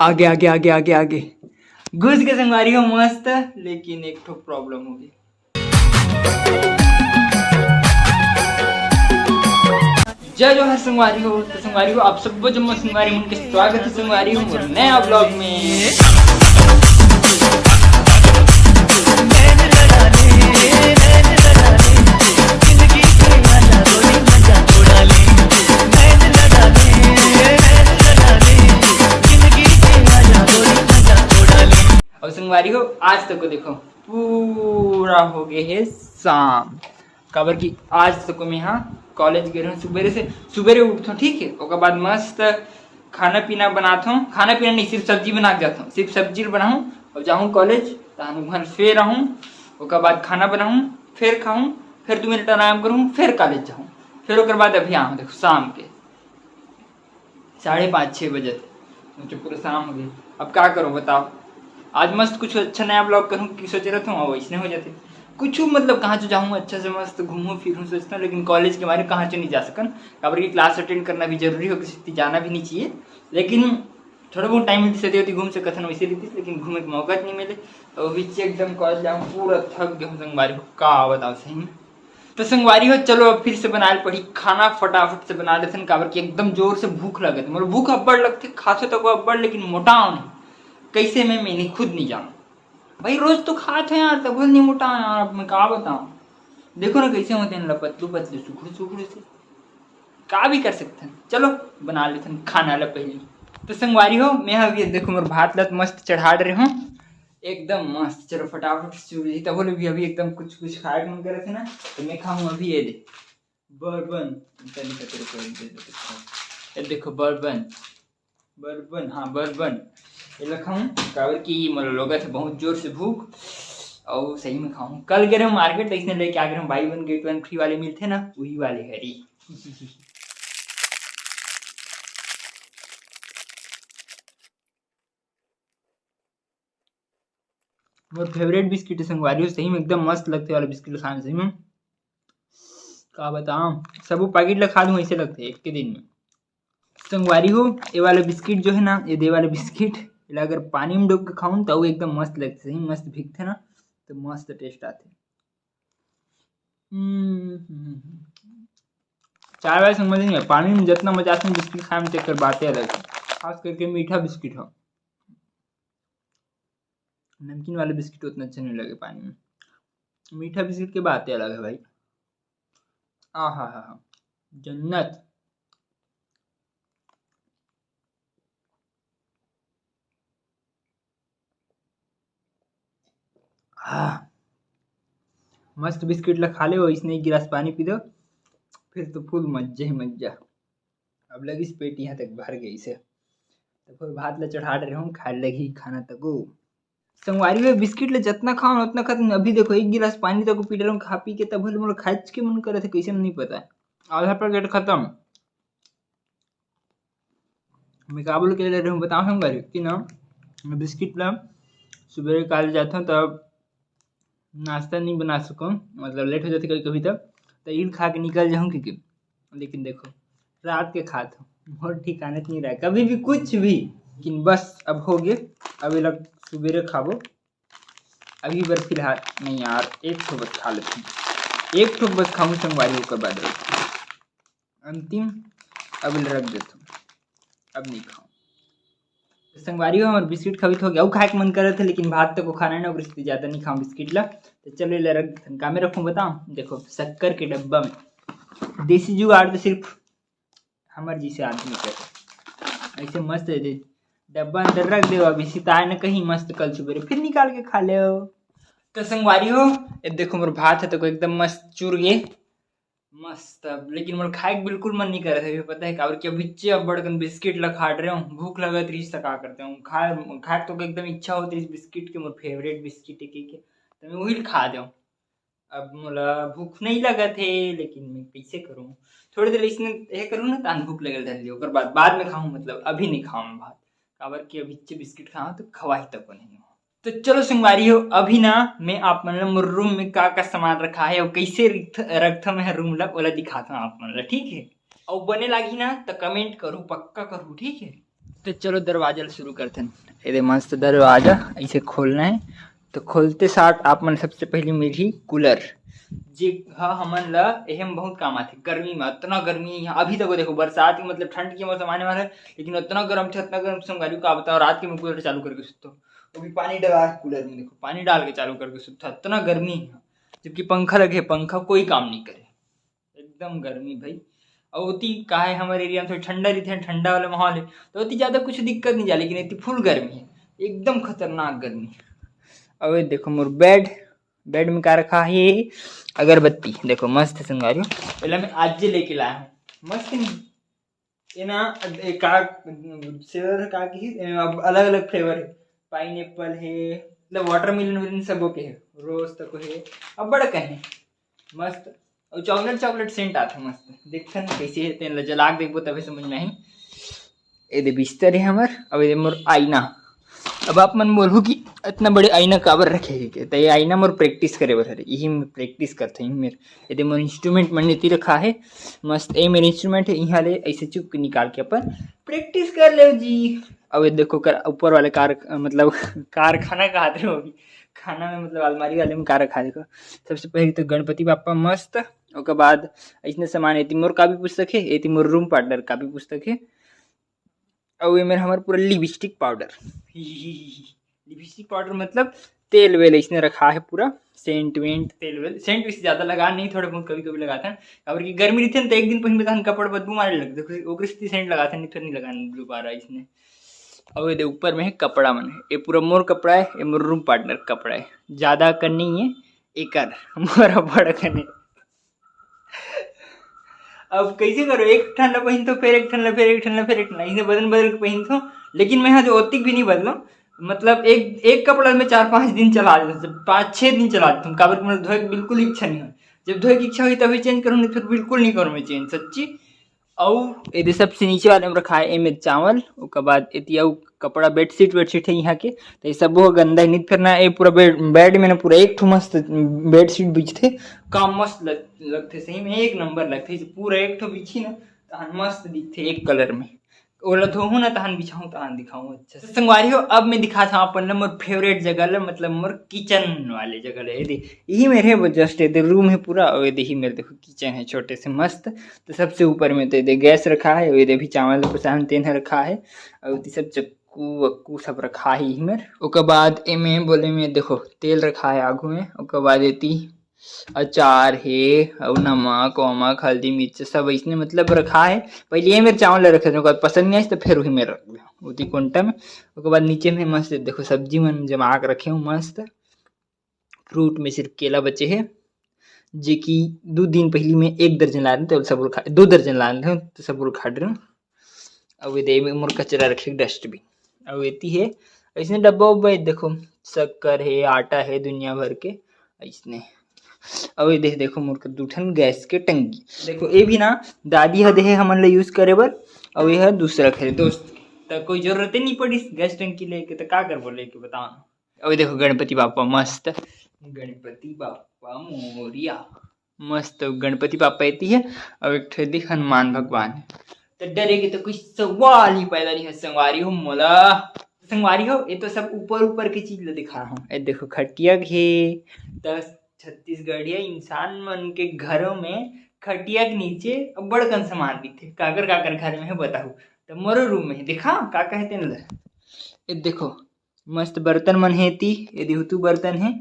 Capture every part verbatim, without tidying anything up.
आगे, आगे, आगे, आगे, आगे। घुस के संगवारी हो मस्त, लेकिन एक ठो problem हो गई। जय जोहार संगवारी हो। तो संगवारी हो, आप सबो जम्मो संगवारी मन के स्वागत है संगवारी हो मोर नया vlog में। और संगवारी हो, आज तक को देखो, पूरा हो गए है शाम। काबर कि आज तक मैं हाँ college गे रहूँ, सुबेरे से, सुबेरे उठथों, ठीक है, ओकर बाद मस्त खाना पीना बनाथों, खाना पीना नहीं, सिर्फ सब्जी बना के जाथों, सिर्फ सब्जी बनाऊँ और जाऊँ college, तहन घर फिर रहूँ, ओकर बाद खाना बनाऊँ, फिर खाऊँ, फिर दो मिनट आराम करूँ, फिर college जाऊँ, फिर ओकर बाद अभी आऊँ, देखो शाम के साढ़े पाँच छः बजे, मुझे पूरा शाम हो गई। अब का करूँ बताओ, आज मस्त कुछ अच्छा नया vlog करूँ कि सोच रहा था, वैसने हो जाते। कुछ मतलब कहाँ चो जाऊँ, अच्छा से मस्त घूमूँ फिरूँ सोचता हूँ, लेकिन college के मारे कहाँ चो नहीं जा सकन, काबर कि class attend करना भी जरूरी हो, किसी जाना भी नहीं चाहिए, लेकिन थोड़ा बहुत time मिलती सती होती घूम सकत हन वैसे रीति, लेकिन घूमे के मौका नहीं मिले। तो अभी एकदम college जाऊँ, पूरा थक गया हूँ संगवारी हो, का बताओ सही में। तो संगवारी हो, चलो अब फिर से बनाए ल पड़ी खाना, फटाफट से बना लेथन, काबर कि एकदम जोर से भूख लगत, मतलब भूख अब्बड़ लगथे, खाथे तो अब्बड़, लेकिन मोटाव नहीं, कैसे मैं, मैं नहीं, खुद नहीं जानूँ भाई। रोज तो खात है यार, तब नहीं मोटा यार, अब मैं का बताऊँ। देखो ना कैसे होते हैं ला पतलू पतलू सुखड़ू सुखड़ू से, का भी कर सकते हैं। चलो बना लेते हैं खाना ला पहले। तो संगवारी हो, मैं अभी देखो मोर भात ला मस्त चढ़ा रहे हूँ, एकदम मस्त। चलो फटाफट से चूल्ही तब बोले भी अभी एकदम कुछ कुछ खाए के मन करे थे ना, तो मैं खाऊँ अभी ये दे bourbon। ये देखो bourbon, bourbon, हाँ bourbon, ये ला खाऊँ, काबर कि मोला लगत है बहुत जोर से भूख, और सही में खाऊँ। कल गए रहूँ market, तो इसने लेके आ गए रहूँ buy one get one free वाले मिलते ना, वही वाले हरी। मोर favourite बिस्किट है संगवारी हो, सही में एकदम मस्त लगथे वाला बिस्किट खाना, सही में का बताऊँ, सबो packet ला खा लूँ ऐसे लगथे एक के दिन में। संगवारी हो, ये वाला बिस्किट जो है ना, ये दे वाला बिस्किट, एला अगर पानी में डोब के खाऊँ तो एकदम मस्त लगथे, सही मस्त भीगथे ना, तो मस्त taste आथे। हम्म, हम्म, हम्म। चाय वाय संग मजा नहीं है, पानी में जितना मजा आता है बिस्किट खाए में, तेकर बातें अलग है। खास करके मीठा बिस्किट हो, नमकीन वाले बिस्किट उतना अच्छा नहीं लगे पानी में, मीठा बिस्किट की बातें अलग है भाई। आ हा हा हा, जन्नत। हाँ, मस्त बिस्किट ला खा ले, इसने एक गिलास पानी पी दो, फिर तो full मज्जा ही मज्जा। अब लगिस पेट यहाँ तक भर गई से, तो फिर भात ला चढ़ा रहे हूँ, खाए लगी खाना तको। संगवारी हो, बिस्किट ला जितना खाओ ना उतना खत्म। अभी देखो एक गिलास पानी तक पी डरम, खा पी के तब बोले मोला खाए के मन करे थे, कैसे नहीं पता है, आधा packet खत्म। मैं का बोल के ले रहे हूँ बताओ संगवारी कि ना, बिस्किट ला सुबह काल जाता हूँ तब नाश्ता नहीं बना सकूँ, मतलब late हो जाते कभी कभी तब, तो इल खा के निकल जाऊँ क्योंकि, लेकिन देखो रात के खात हूँ, मोर ठिकाने तो नहीं रहा कभी भी कुछ भी, लेकिन बस अब हो गए, अब ये लोग सुबेरे खाबो। अभी बर फिलहाल नहीं यार, एक ठो बस खा लेते हैं, एक ठो बस खाऊँ संगवारी, ओकर बाद रख, अंतिम। अब इला रख देता हूँ, अब नहीं खाऊँ। संगवारी हो, हमारे बिस्किट खवित हो गया, वो खाए के मन करे थे, लेकिन भात तक को खाना है ना, ओकर से ज़्यादा नहीं खाऊँ बिस्किट ला। तो चलो इला रख देते हैं, का में रखूँ बताओ, देखो शक्कर के डब्बा में, देसी जुगाड़ तो सिर्फ हमर जैसे आदमी कर ऐसे मस्त है दे, डब्बा अंदर रख दे, अभी सिताए न कहीं मस्त कल सुबह फिर निकाल के खा ले। तो संगवारी हो, ये देखो मोर भात है तो एकदम मस्त चुर गए, मस्त। अब लेकिन मोर खाए के बिल्कुल मन नहीं करे थे, अभी पता है काबर कि अभी चे अब बड़कन बिस्किट ला खा रहे हो, भूख लगत रही तो का करते हो, खाए खाए तो एकदम इच्छा होती रही बिस्किट के, मोर favourite बिस्किट है के, के तो मैं वही खा दे। अब मोला भूख नहीं लगत हे, लेकिन मैं कैसे करूँ, थोड़ी देर इसने ये करूँ ना, तान भूख लगल धर लियो, ओकर बाद, बाद में खाऊँ, मतलब अभी नहीं खाऊँ भात, काबर कि अभी चे बिस्किट खाऊँ तो खवाही तक नहीं हो। तो चलो संगवारी हो, अभी ना मैं आप मन ला मोर रूम में का का सामान रखा है और कैसे रख-, रखता मैं रूम ला, ओला दिखाता हूँ आप मन ला, ठीक है। अउ बने लागही ना, त comment करू, पक्का करू, ठीक है? तो चलो, दरवाजा ल शुरू करथन। एदे मस्त दरवाजा ऐसे खोलना है। तो खोलते साथ आप मन सबसे पहले मिलही कूलर, जे ह हमन ल एहे म बहुत काम आथे। गर्मी में इतना गर्मी है यहाँ, अभी तक वो देखो, बरसात के मतलब ठंड के मौसम आने वाला है, लेकिन इतना गर्म थे, इतना गर्म संगवारी, का बताओ, रात के मैं कूलर चालू करके सुतता हूँ। वो भी पानी डाला है कूलर में, देखो, पानी डाल के चालू करके सुतता, इतना गर्मी है यहाँ। जबकि पंखा लगे है, पंखा कोई काम नहीं करे, एकदम गर्मी भाई। और ओती का है, हमारे एरिया में थोड़ी ठंडा रहिथे, ठंडा वाला माहौल है, तो ओती ज़्यादा कुछ दिक्कत नहीं जा, लेकिन एती फुल गर्मी है, एकदम खतरनाक गर्मी। अब ये देखो मोर बेड, बेड में का रखा है, अगरबत्ती। देखो मस्त संगवारी हो, पहले मैं आज लेके लाया हूँ, मस्त नहीं? ये ना, ए, का सेवर का की, ए, अब अलग-अलग फ्लेवर है, पाइनएप्पल है, मतलब वाटरमेलन वेलन सबो के है, रोज तक है, अब्बड़ कहे मस्त। और चॉकलेट, चॉकलेट सेंट आथे मस्त। देखथन कैसे है, तेन ला जला के देखबो तभे समझ में आही। एदे बिस्तर है हमर, अब एदे मोर आईना। अब आप मन बोलहू कि इतना बड़े आईना काबर रखे है के? तो ये आईना मोर प्रैक्टिस करे बर हरे, यही मैं प्रैक्टिस करथे। यही मेर, एदे मोर इंस्ट्रूमेंट मन एती रखा है मस्त। ये मेर इंस्ट्रूमेंट है, यहाँ ले ऐसे चुप के निकाल के अपन प्रैक्टिस कर ले जी। अब ये देखो कर, ऊपर वाले कार, मतलब कारखाना कहा थे वो भी, खाना में मतलब अलमारी वाले में का रखा है, देखो। सबसे पहले तो गणपति बापा मस्त, ओकर बाद ऐसने सामान, एती मोर कापी पुस्तक है, एती मोर रूम पार्टनर कापी पुस्तक है। अउ एमेर हमर पूरा लिपस्टिक पाउडर, लिपस्टिक पाउडर मतलब तेल वेल ऐसने रखा है पूरा, सेंट वेंट, तेल वेल। सेंट वैसे ज़्यादा लगा नहीं, थोड़े बहुत कभी कभी लगाथन, काबर कि गर्मी रहिथे न, तो एक दिन पहिन में तहन कपड़ा बदबू मारे लगथे, ओकरे सेती सेंट लगाथन, नहीं तो नहीं लगान दोबारा इसने। अउ एदे ऊपर में है कपड़ा मन, ये पूरा मोर कपड़ा है, ये मोर रूम पार्टनर कपड़ा है, ज़्यादा कर नहीं है एकर, मोर अब्बड़ कने। अब कैसे करो, एक ठन ला पहिनथो, फिर एक ठन ला, फिर एक ठन ला, फिर एक ठन ला, इसे बदल बदल के पहिनथो। लेकिन मैं हा जो ओतिक भी नहीं बदलो, मतलब एक, एक कपड़ा में चार पाँच दिन चला लेता हूँ, पाँच छः दिन चला लेता हूँ, काबर कि मतलब धोए के बिल्कुल इच्छा नहीं हो। जब धोए की इच्छा हुई तभी चेंज करूँ, नहीं फिर बिल्कुल नहीं करूँ मैं चेंज, सच्ची। अउ एदे सबसे नीचे वाले में रखा है एमेर चावल, ओकर बाद एती अउ कपड़ा, बेडशीट वेडशीट है यहाँ के, तो ये सबो गंदा ही नहीं करना। ये पूरा बेड, बेड में ना पूरा एक ठो मस्त बेडशीट बिछथे, का मस्त लग, लगथे, सही में एक नंबर लगथे। इसे पूरा एक ठो बिछी ना, तहन मस्त दिखथे एक कलर में। ओला धोहूँ ना, तहन बिछाऊँ, तहन दिखाऊँ। अच्छा संगवारी हो, अब मैं दिखात हूँ अपन ला मोर फेवरेट जगह ला, मतलब मोर किचन वाले जगह ला। ये दे, यही मेरे है, जस्ट ये दे रूम है पूरा, और ये दे ही मेरे देखो किचन है छोटे से मस्त। तो सबसे ऊपर में तो ये दे गैस रखा है, ये दे भी चावल पसान तेन रखा है, और ये सब चक्कू वक्कू सब रखा है यही मेर। ओकर बाद एमे बोले में देखो तेल रखा है आगू में, ओकर बाद एती अचार हे, अउ नमक वमक, हल्दी मिर्च सब अइसने मतलब रखा हे। पहले ये मेर चावल ला रखे थे, ओकर बाद पसंद नहीं आइस तो फिर वही मेर रख दे ओती कोंटा में। ओकर बाद नीचे में मस्त देखो सब्जी मन जमा के रखे हूँ मस्त। फ्रूट में सिर्फ केला बचे हे, जे कि दो दिन पहली में एक दर्जन ला रहे थे, सब खा, दो दर्जन ला रहे थे, तो सब खा रहे। अउ एदे में मोर कचरा रखे डस्टबिन। अउ एती हे अइसने डब्बा उब्बा, ये देखो शक्कर हे, आटा हे, दुनिया भर के अइसने। अउ ये देख, देखो मोर के दू ठन गैस के टंकी। देखो ये भी ना दादी ह देहे हमन ला यूज करे बर, अउ ये ह दूसरा खरीद दोस्त। त कोई जरूरत ही नहीं पड़िस गैस टंकी लेके, त का करबो लेके बताओ ना। अउ ये देखो गणपति बापा मस्त, गणपति बापा मोरिया। मस्त गणपति बापा एती हे, अउ एक ठो एती हनुमान भगवान हे। त डरे के त कोई सवाल ही पैदा नहीं हे संगवारी हो मोला। संगवारी हो, ये तो सब ऊपर ऊपर के चीज ला दिखा हूँ। ये देखो खटिया के, त छत्तीसगढ़िया इंसान मन के घरों में खटिया के नीचे अब्बड़ कन सामान दिखथे। काकर काकर घर में हे बताहू, त मोरो रूम में हे, दिखा का कहते न। ये देखो मस्त बर्तन मन हे एती, ये देहू तू बर्तन हे।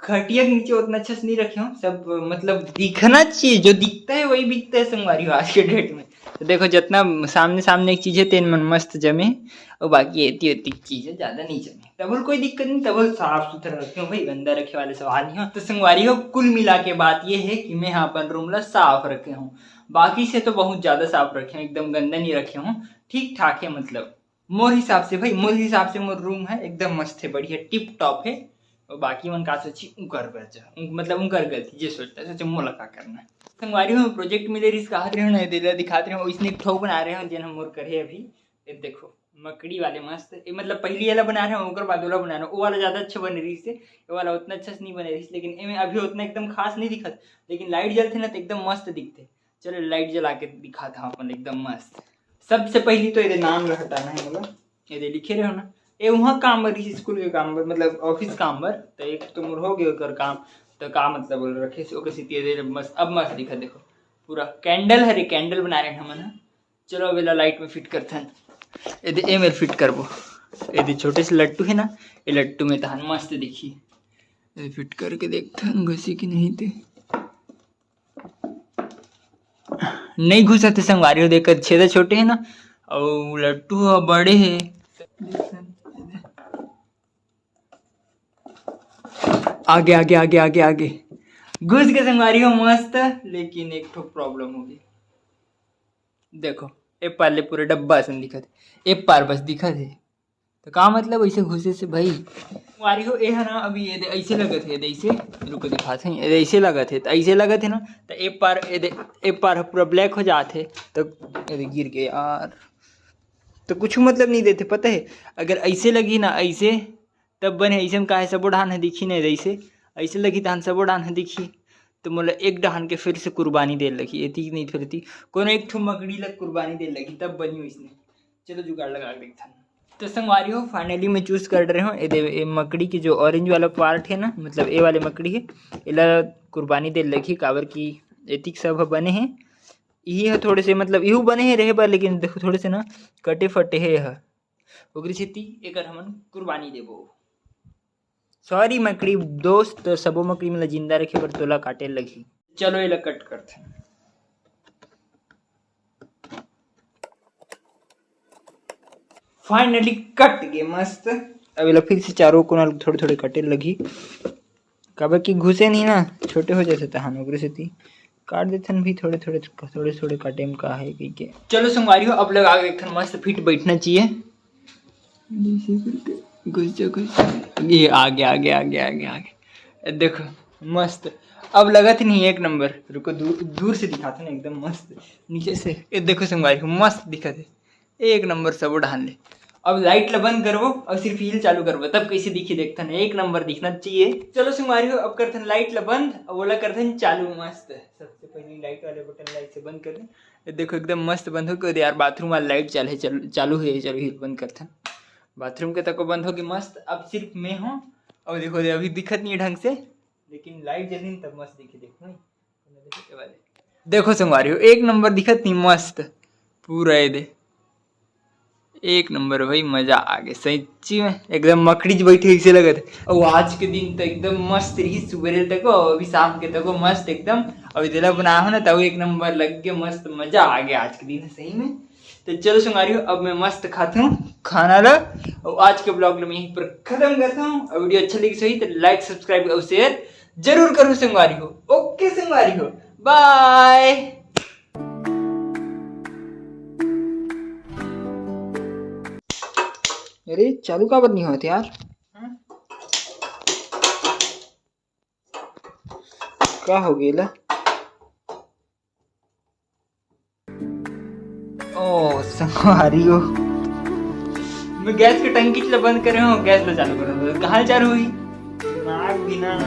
खटिया के नीचे उतना अच्छा से नहीं रखे हो, सब मतलब दिखना चाहिए, जो दिखता है वही बिकता है संगवारी हो आज के डेट में। तो देखो जितना सामने सामने एक चीज है तेन मन मस्त जमे, और बाकी एती ओती चीज है ज्यादा नहीं जमे। तबल कोई दिक्कत नहीं, तबल साफ सुथरा रखे हो भाई, गंदा रखे वाले सवाल नहीं हो। तो संगवारी हो, कुल मिला के बात ये है कि मैं यहाँ अपन रूम ला साफ रखे हूँ, बाकी से तो बहुत ज्यादा साफ रखे हूँ, एकदम गंदा नहीं रखे हूँ, ठीक ठाक है मतलब। मोर हिसाब से भाई, मोर हिसाब से मोर रूम है एकदम मस्त है, बढ़िया टिप टॉप है। और बाकी मन का सोची उनकर बर जा, उन-, मतलब उनकर गलती, जे सोचता है, सोचे मोला का करना है। संगवारी हो प्रोजेक्ट मिले रिस कहत रहे हो ना, दिला दिखात रहे हो, इसने एक ठो बना रहे हो जेन हम मोर करे अभी। ये देखो मकड़ी वाले मस्त, ये मतलब पहली वाला बना रहे हो, ओकर बाद वाला बना रहे हो, वो वाला ज्यादा अच्छा बने रही से, ये वाला उतना अच्छा से नहीं बने रही, लेकिन एमे अभी उतना एकदम खास नहीं दिखत, लेकिन लाइट जलते ना तो एकदम मस्त दिखते। चलो लाइट जला के दिखात हँव अपन एकदम मस्त। सबसे पहली तो एदे नाम ला हटाना हे मोला, एदे लिखे रहे हो ना, ए वहाँ काम बर, इस स्कूल के काम बर, मतलब ऑफिस काम बर, तो एक तो मोर हो गए ओकर काम, तो का मतलब ओला रखे से ओकर सेती एदे मस्त, अब मस्त दिखत। देखो पूरा कैंडल हरे, कैंडल बना रहे हमन ह। चलो अब एला लाइट में फिट करथन। एदे ए मेर फिट करबो। एदे छोटे से लट्टू हे ना, ए लट्टू में तहन मस्त दिखी। एदे फिट करके देखथन घुसी कि नहीं ते। नहीं घुसत हे संगवारी हो, देख छेदा छोटे हे ना, अउ लट्टू ह बड़े हे। आगे, आगे, आगे, आगे, आगे। घुस के संगवारी हो मस्त, लेकिन एक ठो प्रॉब्लम हो गई। देखो, ए पार ले पूरा डब्बा असन दिखत हे, ए पार बस दिखत हे। तो का मतलब ऐसे घुसे से भाई? संगवारी हो, ए ह ना अभी एदे ऐसे लगत हे, एदे ऐसे, रुको दिखात हे, एदे ऐसे लगत हे, तो ऐसे लगत हे ना, तो ए पार, एदे, ए पार ह पूरा ब्लैक हो जात हे, तो एदे गिर गए यार। तो कुछ मतलब नहीं देते, पता है, अगर ऐसे लगी ना, ऐसे, तब बने, ऐसे में का है, सबो डाहन ह दिखी नहीं, ऐसे, ऐसे लगी तहन सबो डाहन ह दिखी, तो मोला एक डाहन के फिर से कुर्बानी दे लगही, एती नहीं फिर एती, कोनो एक ठो मकड़ी ला कुर्बानी दे लगही, तब बनी वैसने। चलो जुगाड़ लगा के देखथन। तो संगवारी हो, फाइनली मैं चूज कर रहे हो एदे, ए मकड़ी के जो ऑरेंज वाला पार्ट है ना, मतलब ए वाले मकड़ी है, एला कुर्बानी दे लगही, काबर कि एतिक सब ह बने हे। इही ह थोड़े से, मतलब इहू बने हे रहे बर, लेकिन देखो थोड़े से ना कटे फटे हे ह, ओकरे सेती एकर हमन कुर्बानी देबो। सॉरी मकड़ी दोस्त, सबो मकड़ी मन ला जिंदा रखे बर तोला काटे लगही। चलो एला कट करथन। फाइनली कट गे मस्त। अब एला फिर से चारों कोना थोड़े थोड़े कटे लगही, काबर कि घुसे नहीं ना, छोटे हो जाथे तहान, ओकरे सेती काट देथन भी थोड़े थोड़े, थोड़े थोड़े काटे में का है कहिके। चलो संगवारी हो, अब लगा के एक ठन मस्त फिट बैठना चाहिए। ऐसे करके घुस जा, घुस जा। ये आगे, आगे, आगे, आगे, आगे। देखो मस्त, अब लगत नहीं एक नंबर। रुको, दूर, दूर से दिखाते ना, एकदम मस्त नीचे से। ये देखो संगवारी हो, मस्त दिखत हे, एक नंबर सबो डाहन ले। अब लाइट ला बंद करबो और सिर्फ हील चालू करबो, तब कैसे दिखी देखथन, एक नंबर दिखना चाहिए। चलो संगवारी हो, अब करथन लाइट ला बंद, अब ओला करथन चालू मस्त। सबसे पहले लाइट वाले बटन लाइट से बंद कर दे। ये देखो एकदम मस्त बंद हो गए यार, बाथरूम वाला लाइट चाले, चल, चालू है, चलो हील बंद करथन। बाथरूम के तको बंद हो गए मस्त, अब सिर्फ मैं हूँ। और देखो दे, अभी दिखत नहीं है ढंग से, लेकिन लाइट जली तब मस्त दिखे। देखो नहीं, देखो ये वाले। देखो संगवारी हो, एक नंबर दिखत नहीं, मस्त पूरा ये दे, एक नंबर भाई, मजा आ गया सच्ची में, एकदम मकड़ी ज बैठे ऐसे लगत है। और आज के दिन तो एकदम मस्त रही, सुबह तक अभी शाम के तक मस्त एकदम। और इधर बनाया हो ना, तब एक नंबर लग गया, मस्त मजा आ गया आज के दिन सही में। तो चलो संगवारी हो, अब मैं मस्त खात हूँ खाना ला, और आज के ब्लॉग ला मैं यहीं पर खत्म करता हूँ। और वीडियो अच्छा लगी सही तो लाइक, सब्सक्राइब और शेयर जरूर करो संगवारी हो। ओके संगवारी हो, बाय। अरे चालू काबर नहीं होत यार? का हो गेला? ओ संगवारी हो, मैं गैस के टंकी ला बंद करे हूँ, गैस ला चालू करूँ, कहाँ चालू हुई? दिमाग भी ना।